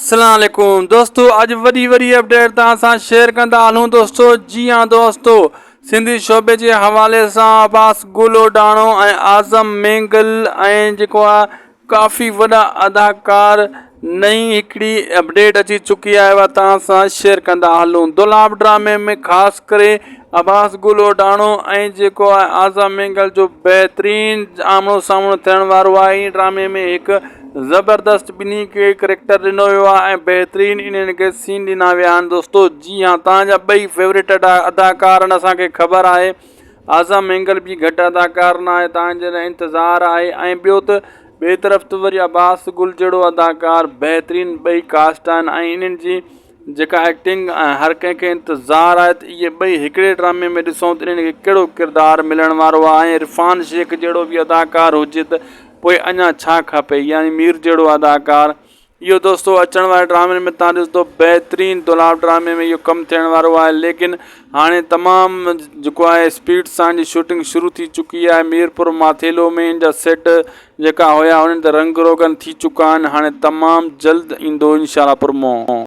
اسلام عليڪم دوستو اڄ وڏي وڏي اپڊيٽ توهان سان شيئر ڪندا هلون دوستو جي ها دوستو سنڌي شعبي جي حوالي سان عباس گل اوڍاڻو ۽ اعظم مينگل ۽ جيڪو آ ڪافي وڏا اداڪار نئين هڪڙي اپڊيٽ اچي چڪي آهي اها توهان سان شيئر ڪندا هلون دولاب ڊرامي ۾ خاص ڪري عباس گل اوڍاڻو ۽ جيڪو آهي اعظم مينگل جو بهترين آمڻو سامڻو ٿيڻ وارو آهي ان ڊرامي ۾ هڪ زبردست ٻنهي کي ڪريڪٽر ڏنو ويو آهي ۽ بهترين انهن کي سين ڏنا ويا آهن دوستو جي ها تان جا ٻئي فيورٽ اداڪار آهن اسان کي خبر آهي اعظم مينگل به گهٽ اداڪار نه آهي تان جي لاء انتظار آهي ۽ ٻيو ته ٻئي طرف ته وري عباس گل جهڙو اداڪار بهترين ٻئي ڪاسٽ آهن ۽ انهن جي جيڪا ايڪٽنگ ۽ هر ڪنهن کي انتظار آهي ته اهي ٻئي هڪڙي ڊرامي ۾ ڏسون ته انهن کي ڪهڙو ڪردار ملڻ وارو آهي ۽ عرفان شيخ جهڙو به اداڪار هجي ته پوء اڃا ڇا کپي يعني مير جهڙو اداڪار اهو دوستو اچڻ واري ڊرامن ۾ تان ڏسندو بهترين دولاب ڊرامي ۾ اهو ڪم ٿيڻ وارو آهي ليڪن هاڻي تمام جيڪو آهي اسپيڊ سان جي شوٽنگ شروع ٿي چڪي آهي ميرپور ماٿيلو ۾ ان جا سيٽ جيڪا هيا انهن تي رنگ روغن ٿي چڪا آهن هاڻي تمام جلد ايندو انشاء الله پرمو.